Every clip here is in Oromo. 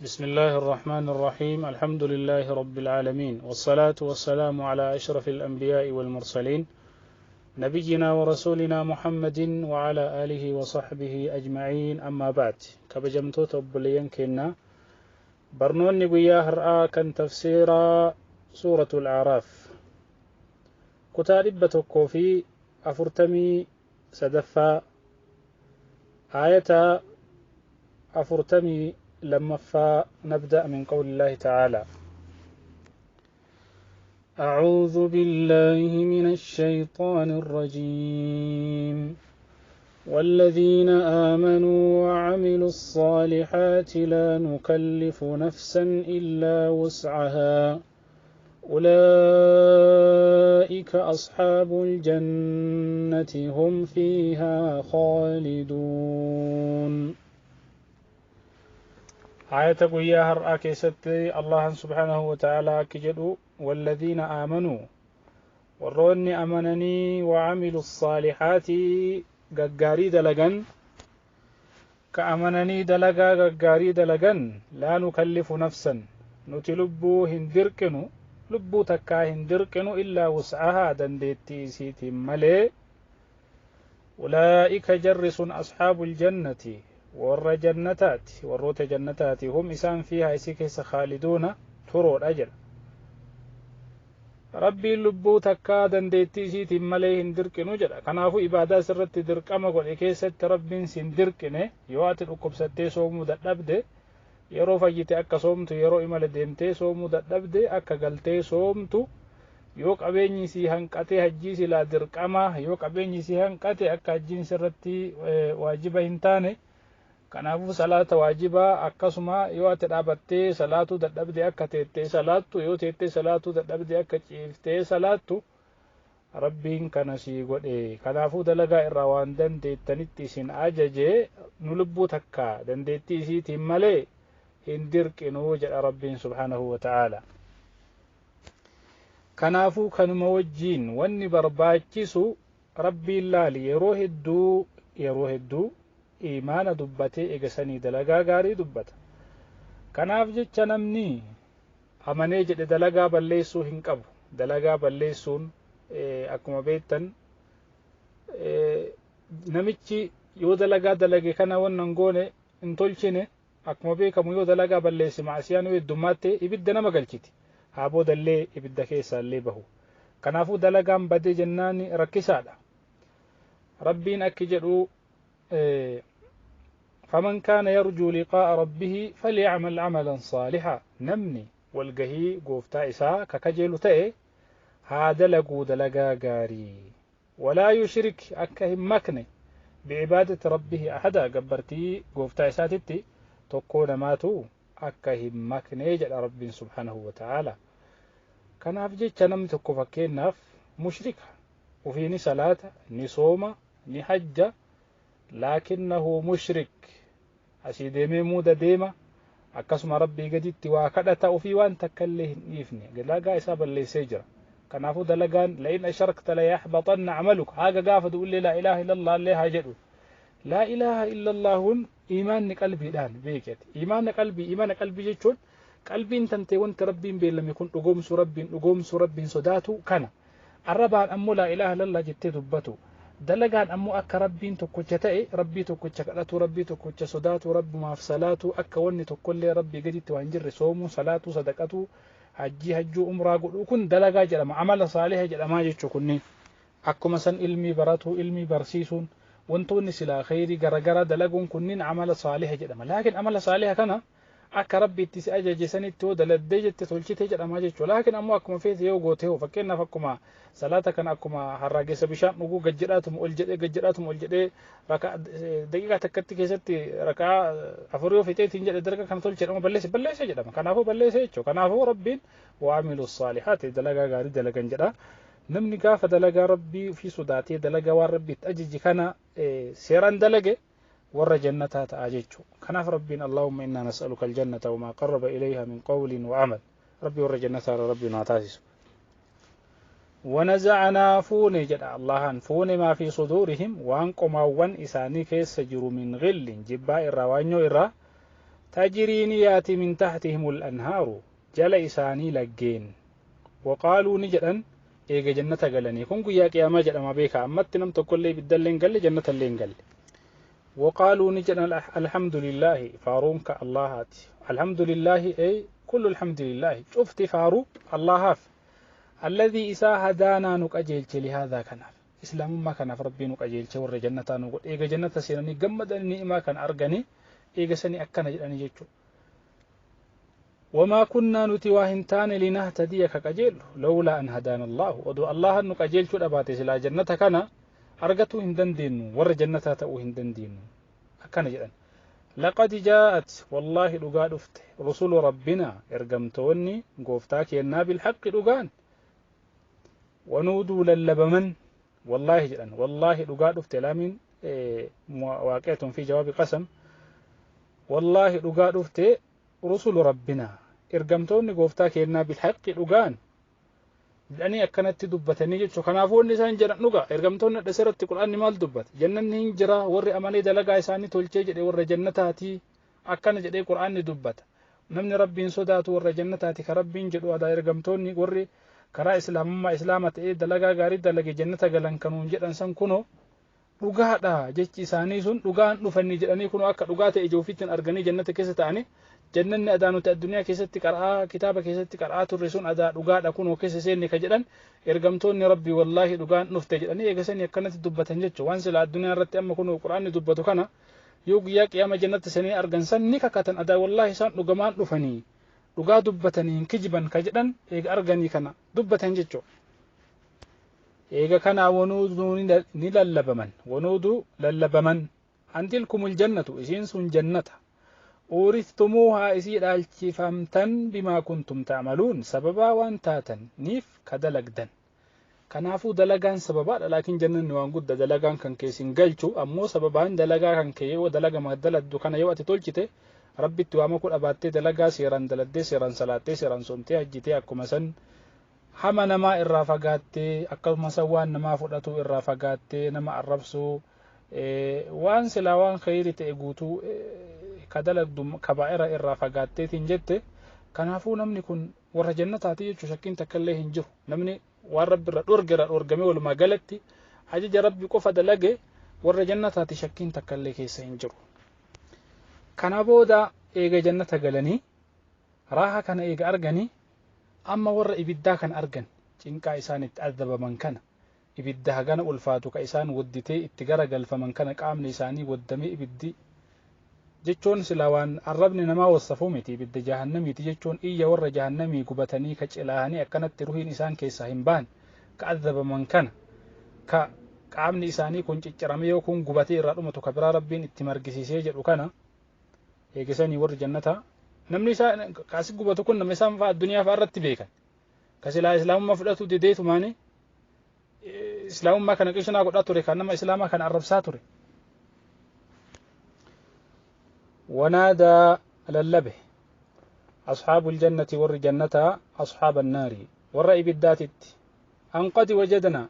بسم الله الرحمن الرحيم. الحمد لله رب العالمين، والصلاة والسلام على أشرف الأنبياء والمرسلين، نبينا ورسولنا محمد وعلى آله وصحبه أجمعين. أما بعد، kabajamtoota obboleeyyan keenya، barnoonni guyyaa har'aa kan tafsiira سورة الأعراف kutaa 143ffaa، aayata 42ffaa. نبدأ من قول الله تعالى: أعوذ بالله من الشيطان الرجيم. والذين آمنوا وعملوا الصالحات لا نكلف نفسا إلا وسعها أولئك أصحاب الجنة هم فيها خالدون. آية guyyaa har'aa keessatti الله سبحانه وتعالى akki jedhu: والذين آمنوا، warroonni amananii، وعملوا الصالحات، gaggaarii dalagan، ka amananii dalagaa gaggaarii dalagan، لا نكلف نفسا، nuti lubbuu hin dirqinu، lubbuu takkaa hin dirqinu، إلا وسعها، dandeettii isiitiin malee. أولئك، jarri sun، أصحاب الجنة، warra jannataati، warroota jannataati، هم، isaan، فيها، isii keessa، خالدون، turoodha jedha. Rabbiin lubbuu takkaa dandeettii isiitiin malee hin dirqinu jedha. Kanaafuu ibaadaa sirratti dirqama godhe keessatti Rabbiin sin dirqine. Yoo ati dhukkubsattee soomuu dadhabde, yeroo fayyite akka soomtu, yeroo imala deemtee soomuu dadhabde akka galtee soomtu, yoo qabeenyi sii hanqatee hajjii silaa dirqama, yoo qabeenyi sii hanqate akka hajjiin sirratti waajiba hin taane. Kanaafuu salaata waajibaa akkasuma yoo ati dhaabattee salaatuu dadhabde akka teettee salaattu, yoo teettee salaatuu dadhabde akka ciiftee salaattu Rabbiin kana sii godhe. Kanaafuu dalagaa irraa waan dandeettanitti isin ajaje. Nu lubbuu takka dandeettii isiitiin malee hin dirqinuu jedha Rabbiin سبحانه وتعالى. Kanaafuu kanuma wajjiin wanni barbaachisu, Rabbiin laali, yeroo hedduu, yeroo hedduu imaana dubbatee eegasanii dalagaa gaarii dubbata. Kanaaf jecha namni amanee jedhe dalagaa balleessuu hin qabu. Dalagaa balleessuun, akkuma beektan, namichi yoo dalagaa dalage kana wannan goone hin tolchine, akkuma beekamu yoo dalagaa balleesse macsiyaan yoo heddummaatti ibidda nama galchiti, haa boodallee ibidda keessaallee bahu. Kanaafuu dalagaan badee jennaan rakkisaadha. Rabbiin akki jedhu: فمن كان يرجو لقاء ربه فليعمل عملا صالحا. Namni walgahii gooftaa isaa ka kajeelu ta'e haa dalaguu dalagaa gaarii. ولا يشرك، akka hin makne، بعبادة ربه أحدا، gabbartii gooftaa isaatitti tokkoo namaatu akka hin makne jedha Rabbiin سبحانه وتعالى. Kanaaf jecha namni tokko fakkeenyaaf mushrika, ufii ni salaata, ni sooma, ni hajja، لكنه مشرك. Asii deemee muuda deema, akkasuma Rabbii gaditti waa kadhata, ufii waan takka illee hin dhiifne, dalagaa isaa balleessee jira. Kanaafuu dalagaan لئن أشركت ليحبطن عملك haga gaafa du'ullee لا إله إلا الله illee haa jedhu. لا إله إلا الله hun iimaanni qalbiidhaan beekete. Iimaanni qalbii, iimaana qalbii jechuun qalbiin tantee wanti Rabbiin beellame kun dhugoomsuu, Rabbiin dhugoomsuu, Rabbiin sodaatu kana. Arrabaan ammoo لا إله إلا الله jettee dubbatu, dalagaan ammoo akka Rabbiin tokkocha ta'e Rabbii tokkocha kadhatu, Rabbii tokkocha sodaatu, Rabbumaaf salaatu, akka wanni tokkollee Rabbii gaditti waan jirre soomuu, salaatuu, sadaqatu, hajjii hajjuu, umraa godhuu, kun dalagaa jedhama, amala saaliha jedhamaa jechuu. Kunniin akkuma san ilmii baratuu, ilmii barsiisuun, wantoonni silaa khayrii garagaraa dalaguun kunniin amala saaliha jedhama. Laakiin amala saaliha kana akka Rabbi itti si ajaje sanitti yoo daladdee jette tolchite jedhama jechuudha. Laakiin ammoo akkuma feete yoo goote hoo, fakkeenyaaf akkuma salaata kana akkuma harraageessa bishaan dhuguu gajjedhaatuma ol jedhee, gajjedhaatuma ol jedhee, rakaa daqiiqaa takkatti keessatti rakaa afur yoo fixeetiin jedhe, dalagaa kana tolche jedhama, balleesse, balleesse jedhama. Kanaafuu balleesse jechuudha. Kanaafuu Rabbiin وعملوا الصالحات، dalagaa gaarii dalagan jedha. Namni gaafa dalagaa Rabbii ofii sodaatee dalagaa waan Rabbi itti ajaje kana seeraan dalage warra jannataa ta'a jechuu. Kanaaf Rabbiin اللهم إنا نسألك الجنة وما قرب إليها من قول وعمل. Rabbi warra jannataa Rabbi nu haa taasisu. ونزعنا، fuune jedha Allahan, fuune، ما في صدورهم، waan qomaawwan isaanii keessa jiru، من غل، jibbaa irraa, waanyoo irraa. Tajrii ni yaati min tahtihimul anhaaru jala isaanii laggeen. Waqaaluu ni jedhan eega jannata galanii kun guyyaa qiyaamaa jedhama beeka ammatti nam tokkollee ibiddallee hin galle jannatallee hin galle. Waqaaluu ni jedhan alhamdulillaahi faaruun ka Allahaati. Alhamdulillaahi ay kullu alhamdulillaahi cufti faaruu Allahaaf. Alladhii isaa hadaanaa nu qajeelche lihaadhaa kanaaf. Islaamummaa kanaaf Rabbii nu qajeelche warra jannataa nu godhe eega jannata seenanii gammadanii ni'imaa kana arganii eega sanii akkana jedhanii jechuudha. Wamaa kunnaa nuti waa hin taane linahtadiya ka qajeellu lawlaa an hadaana Allaahu odoo Allaahan nu qajeelchuu dhabaate silaa jannata kana argatuu hin dandeennu warra jannataa ta'uu hin dandeennu akkana jedhan. Laqad jaa'at wallaahi dhugaa dhufte rusulu rabbinaa ergamtoonni gooftaa keennaa bilhaqqi dhugaan wanuuduu lallabaman wallaahi jedhan wallaahi dhugaa dhufte laamiin waaqeetun fi jawaabi qasam wallaahi dhugaa dhufte rusulu rabbinaa ergamtoonni gooftaa keennaa bilhaqqi dhugaan jedhanii akkanatti dubbatanii jechuudha. Kanaafuu wanni isaan jedhan dhugaa ergamtoonni adda irratti qur'aanni maal dubbata jannanni hin jira warri amanee dalagaa isaanii tolchee jedhe warra jannataatii akkana jedhee qur'aanni dubbata. Namni rabbiin sodaatu warra jannataati ka rabbiin jedhu adaa ergamtoonni warri karaa islaamummaa islaama ta'ee dalagaa gaarii dalage jannata galan kanuun jedhan san kunoo dhugaadha jechi isaanii sun dhugaan dhufanii jedhanii kunoo akka dhugaa ta'e ija ofiitiin arganii jannata keessa ta'anii jannanni adaa nuti addunyaa keessatti qara'aa kitaaba keessatti qara'aa turre sun adaa dhugaadha kunoo keessa seenne ka jedhan ergamtoonni rabbii wallaahi dhugaan dhufte jedhanii eegasanii akkanatti dubbatan jechuudha waan sila addunyaa irratti amma kunoo quraanni dubbatu kana yoo guyyaa qiyaama jannata sanii argan san ni kakatan adaa wallaahi isaan dhugamaan dhufanii dhugaa dubbatanii hin kijiban ka jedhan eega arganii kana dubbatan jechuudha. Eega kanaa wanuuduu ni lallabaman wanuuduu lallabaman an tilkumul jannatu isiin sun jannata uuristumuuhaa isii dhaalchifamtan bimaa kuntum ta'maluun sababaa waan taatan niif ka dalagdan. Kanaafuu dalagaan sababaadha laakiin jannanni waan guddaa dalagaan kan kee sin galchu ammoo sababaan dalagaa kan kee yoo dalagama daladdu kana yoo ati tolchite rabbitti waama kudha baattee dalagaa seeraan daladdee seeraan salaattee seeraan soomtee hajjitee akkuma san hama namaa irraa fagaattee akkuma san waan namaa fudhatu irraa fagaattee nama arrabsuu waan silaa waan khayri ta'e guutuu ka dalagdu kabaa'ira irraa fagaatteetiin jette kanaafuu namni kun warra jannataati jechuu shakkiin takka illee hin jiru namni waan rabbi irra dhorge irra dhorgamee walumaa galatti ajaja rabbi qofa dalage warra jannataati shakkiin takka illee keessa hin jiru. Kana booda eega jannata galanii raaha kana eega arganii amma warra ibiddaa kan argan cinqaa isaan itti adabaman kana ibidda hagana ulfaatu ka isaan wadditee itti garagalfaman kana qaamni isaanii waddamee ibiddi jechuun sila waan arrabni namaa wassafuu miti ibidda jahannamiiti jechuun iyya warra jahannamii gubatanii ka cilaahanii akkanatti ruhiin isaan keessaa hin baan ka adabaman kana ka qaamni isaanii kun cicciramee yoo kun gubatee irraa dhumatu ka biraa rabbiin itti margisiisee jedhu kana eegisanii warri jannataa namni isaa kaasi gubatu kun nama isaan fa'a addunyaa fa'a irratti beekan ka silaa islaamummaa fudhatu dideetumaani islaamummaa kana qishinaa godhaa ture kan nama islaamaa kana arrabsaa ture. ونادى للبه أصحاب الجنة ور جنة أصحاب النار ور إبداتت أن قد وجدنا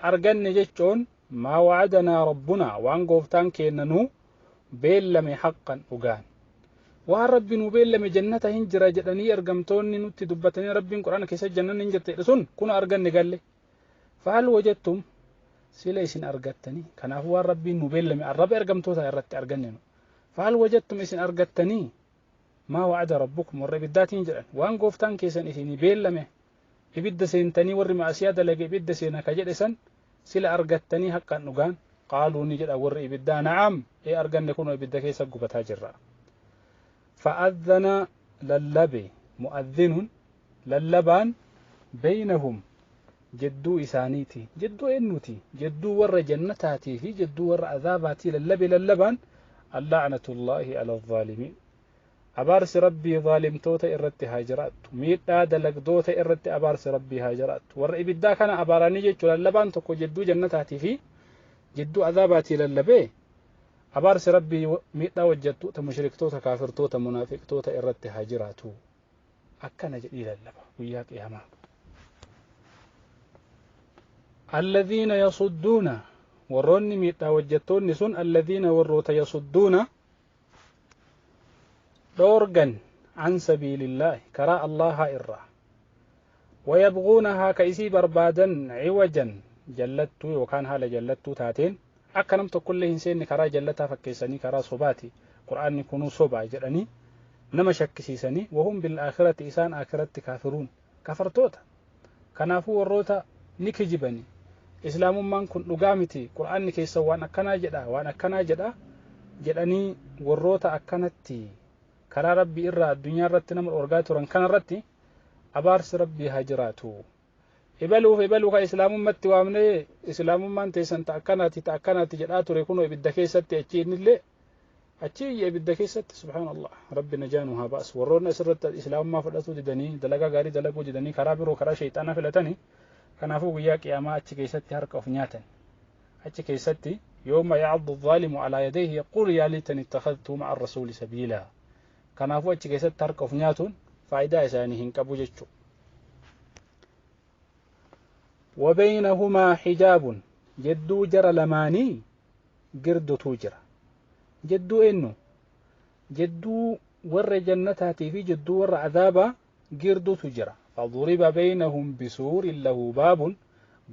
أرجن جتشون ما وعدنا ربنا وأن قفتان كأنه بيلم حقا أجان وأن ربي نبيلم جنة هنجر جدني أرجمتوني نتي دبتني ربي القرآن كيس جنة هنجر تيرسون كنا أرجن قال لي فهل وجدتم سليسن أرجتني كان هو ربي نبيلم الرب أرجمتوتا أرجت أرجننو فهل وجدتم إسن أرجتني ما وعد ربكم والرب الداتين جرا وأن قفتان كيسن إسن بيلمه إبد سنتني ور مع سيادة لقي إبد سينا كجد إسن سلا أرجتني حقا نجان قالوا نجد أور إبدا نعم إيه أرجن نكون إبدا كيس قبتها جرا فأذن للبي مؤذن للبان بينهم جدو إسانيتي جدو إنوتي جدو ور جنتاتي في جدو ور عذاباتي للبي للبان اللعنة الله على الظالمين أبارس ربي ظالم توتا إرت هاجرات ميتا دلق دوتا إرت أبارس ربي هاجرات ور إبدا كان أباراني جدو للبان تكو جدو جنتاتي في جدو عذاباتي للبي أبارس ربي ميتا وجدتو تمشرك توتا كافر توتا منافق توتا إرت هاجراتو أكنا جدي للبا وياك يا ما الذين يصدون وروني ميتا وجدتون سن الذين وروت يصدون Dhoorgan عن سبيل الله karaa Allaahaa irraa. ويبغونها ka isii barbaadan عوجا jallattuu yookaan haala jallattuu taateen akka nam tokkollee hin seenne karaa jallataa fakkeessanii karaa sobaati qur'aanni kunuu sobaa jedhanii nama shakkisiisanii. وهم بالآخرة isaan aakiratti كافرون kafartoota. Kanaafuu warroota ni kijibani, islaamummaan kun dhugaa miti, qur'aanni keessa waan akkanaa jedha, waan akkanaa jedha jedhanii warroota akkanatti karaa rabbii irraa addunyaa irratti nama dhorgaa turan kanarratti abaarsi rabbii haa jiraatu. Ibaluuf ibaluu ka islaamummatti waamnee islaamummaan teessan ta akkanaati ta akkanaati jedhaa ture kunoo ibidda keessatti achi innillee achi iyya ibidda keessatti. Subhaanallah, rabbi najaa nu haa baasu. Warroonni asirratti islaamummaa fudhatuu didanii, dalagaa gaarii dalaguu didanii, karaa biroo karaa shayxaanaa filatanii, kanaafuu guyyaa qiyaamaa achi keessatti harka of nyaatan. Achi keessatti يوم يعض الظالم على يديه يقول يا ليتني اتخذت مع الرسول سبيلا. Kanaafuu achi keessatti harka of nyaatuun faayidaa isaanii hin qabu jechuu. وبينهما حجاب jidduu jara lamaanii girdotu jira. Jidduu eenyu? Jidduu warra jannataatii fi jidduu warra azaabaa girdutu jira. فضرب بينهم بسور له باب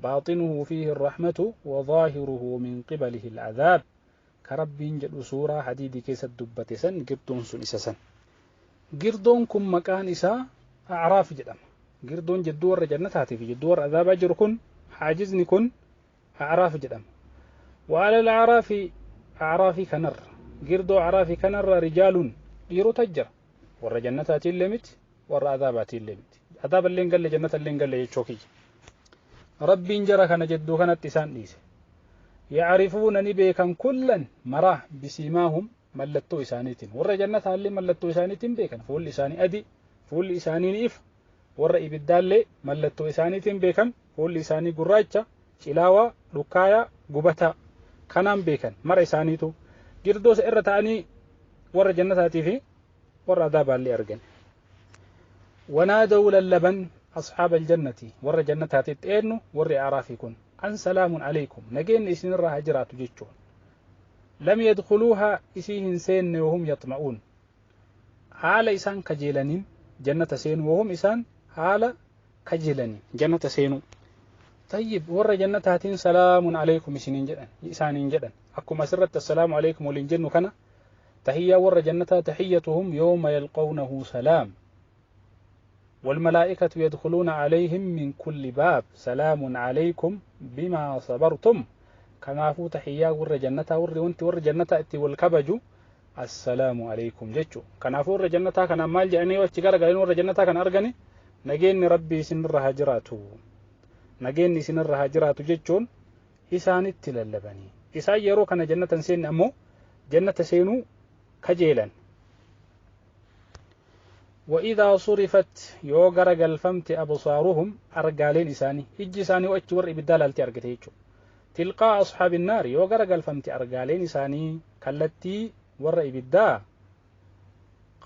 باطنه فيه الرحمة وظاهره من قبله العذاب. Ka Rabbiin jedhu suuraa hadiidii keessatti dubbate san girdoon sun isa san. Girdoon kun maqaan isaa Acraaf jedhama. Girdoon jidduu warra jannataatii fi jidduu warra azaabaa jiru kun, haajizni kun Acraaf jedhama. وعلى الأعراف Acraafii kanarra, girdoo Acraafii kanarra رجال dhiirota jira. Warra jannataatiin illee miti, warra azaabaatiin illee miti. Azaaba illee hin galle, jannata illee hin galle jechuu kiyya. Rabbiin jara kana jidduu kanatti isaan dhiise. يعرفون ni beekan كلا maraa بسيماهم mallattoo isaaniitiin. Warra jannataallee mallattoo isaaniitiin beekan, fuulli isaanii adii, fuulli isaanii ni ifa. Warra ibiddaallee mallattoo isaaniitiin beekan, fuulli isaanii gurraacha cilaawaa, dhukkaayaa, gubataa kanaan beekan mara isaaniitu. Girdoo irra ta'anii warra jannataatii fi warra azaabaallee argan. ونادوا lallaban أصحاب الجنة warra jannataatitti. Eenyu? Warri Acraafii kun. أن سلام عليكم nageenni isinirraa haa jiraatu jechuun. لم يدخلوها isii hin seenne وهم يطمعون haala isaan kajeelaniin jannata seenu. وهم isaan haala kajeelaniin jannata seenu. طيب, warra jannataatiin سلام عليكم isiniin jedhan, isaaniin jedhan. Akkuma asirratti السلام عليكم waliin jennu kana tahiyyaa warra jannataa تحيتهم يوم يلقونه سلام والملائكة يدخلون عليهم من كل باب سلام عليكم بما صبرتم. Kanaafuu tahiyyaa warra jannataa, warri wanti warra jannataa itti wal kabaju السلام عليكم jechuu. Kanaafuu warra jannataa kana maal jedhanii achi garagalanii warra jannataa kana argani? Nageenyi rabbii isinirra haa jiraatu, nageenyi isinirra haa jiraatu jechuun isaanitti lallabanii. Isaan yeroo kana jannata hin seenne, ammoo jannata seenuu kajeelan. وإذا صرفت yoo garagalfamte أبصارهم argaaleen isaanii, ijji isaanii achi warra ibiddaa laaltee argate jechuudha. تلقاء أصحاب النار yoo garagalfamte argaaleen isaanii kallattii warra ibiddaa,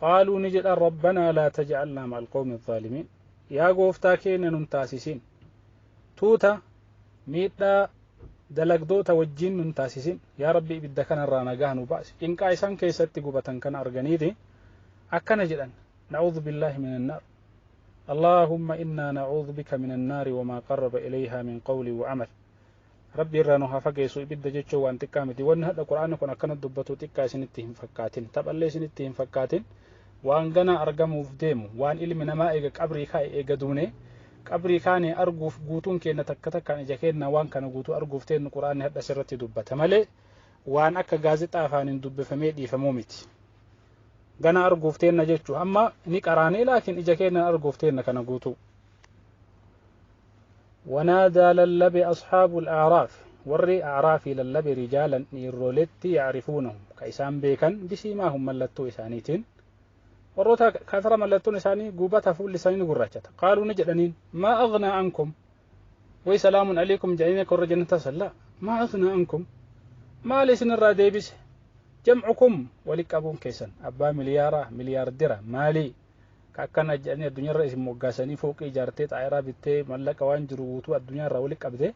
قالوا ni jedhan ربنا لا تجعلنا مع القوم الظالمين yaa gooftaa keenya nun taasisin, tuuta miidhaa dalagdoota wajjin nun taasisin, yaa rabbi ibidda kanarraa nagaa nu baasi. Cinqaa isaan keessatti gubatan kana arganiiti akkana jedhan. نعوذ بالله من النار، اللهم إنا نعوذ بك من النار وما قرب إليها من قول وعمل. Rabbi irraa nu haa fageessu. Ibidda jechuun waan xiqqaa miti. Wanni hadha quraanni kun akkana dubbatu xiqqaa isinitti hin fakkaatin, taphallee isinitti hin fakkaatin. Waan gana argamuuf deemu, waan ilmi namaa eega qabrii kaa'e, eega duune qabrii kaane arguuf guutuun keenya takka takkaan ija keenya waan kana guutuu arguuf teennu quraanni hadha sirratti dubbata malee waan akka gaazexaa afaaniin dubbifamee dhiifamuu miti. Gana arguuf teenna jechuu amma ni qaraanee, laakiin ija keenya arguuf teenna kana guutuu. ونادى lallabe أصحاب الأعراف warri Acraafii lallabe رجالا dhiirroletti يعرفونهم ka isaan beekan بسيماهم mallattoo isaaniitiin. Warroota kafara mallattoon isaanii gubata, fuulli isaanii ni gurraachata. قالوا ni jedhaniin ما أغنى عنكم way سلام عليكم jedhanii akka warra jannataa sallaa ما أغنى عنكم maal isinirraa deebise جمعكم wali qabuun keessan, abbaa miliyaaraa, miliyaardira maalii ka akkana jedhanii addunyaarra isin moggaasanii, fooqii ijaartee, xaayiraa bittee, mallaqa waan jiru guutuu addunyaarraa wali qabde,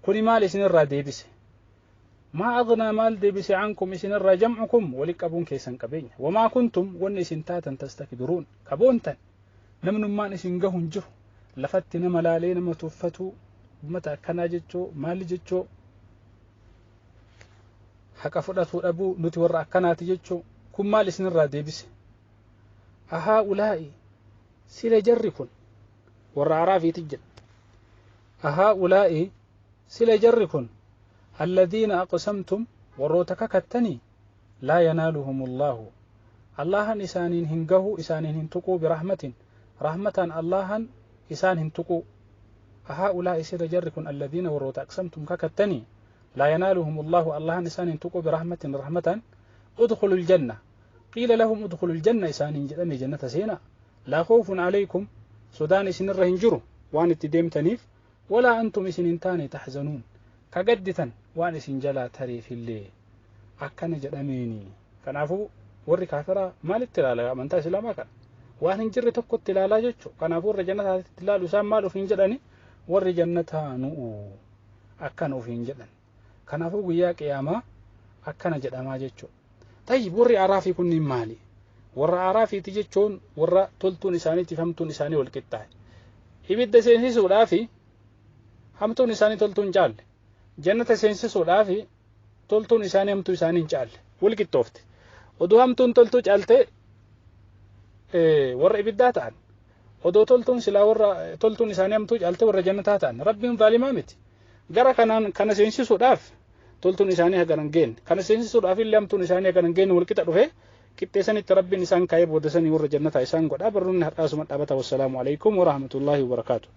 kuni maal isinirraa deebise? Maa aghnaa maal deebise cankum isinirraa jam'ukum wali qabuun keessan qabeenya. Wamaa kuntum wanni isin taatan tastakbiruun ka boontan namnummaan isin gahu hin jiru. Lafatti nama laalee nama tuffatuu ummata akkanaa jechoo maali jechoo haqa fudhatuu dhabuu nuti warra akkanaati jechoo kun maal isinirraa deebise. Ahaa ulaa'i sila jarri kun warra araafiiti jedha. Ahaa ulaa'i sila jarri kun alladhiina aqsamtum warroota kakattanii laa yanaaluhumullaahu Allahan isaaniin hin gahu isaaniin hin tuquu birahmatin rahmataan Allahan isaan hin tuquu. Ahaa ulaa'i sila jarri kun alladhiina warroota aqsamtum kakattanii laa yanaaluhumullaahu Allahan isaan hin tuquu birahmatin rahmataan udkhulul janna qiila lahum udkhulul janna isaaniin jedhame jannata seenaa laa khawfun alaykum sodaan isinirra hin jiru waan itti deemtaniif walaa antum isin hin taane tahzanuun ka gadditan waan isin jalaa tareefillee akkana jedhameeni. Kanaafuu warri kaafiraa maalitti ilaala amantaa islaamaa kana? Waan hin jirre tokkotti ilaalaa jechuudha. Kanaafuu warra jannataatti ilaalu isaan maal ofiin jedhani? Warri jannataa nu'u akkana ofiin jedhan. Kanaafuu guyyaa qiyaamaa akkana jedhamaa jechuudha. Tayyib warri araafii kunniin maali? Warra araafiiti jechuun warra toltuun isaaniitiif hamtuun isaanii wal qixxaaye. Ibidda seensisuudhaafi hamtuun isaanii toltuun caalle. Jannata seensisuudhaafi toltuun isaanii hamtuu isaanii hin caalle. Wal qixxoofte. Odoo hamtuun toltuu caaltee warra ibiddaa ta'an. Odoo toltuun silaa warra toltuun isaanii hamtuu caaltee warra jannataa ta'an. Rabbiin zaalimaa miti. Gara kanaan kana seensisuudhaaf toltuun isaanii hagana hin geenne. Kana seensisuudhaaf illee hamtuun isaanii hagana hin geenne wal qixa dhufe qixxeessanitti Rabbiin isaan kaa'ee booda sanii warra jannataa isaan godha. Barnoonni har'aasuma dhaabata. Wassalaamu alaikum warahmatullaahi wabarakaatu.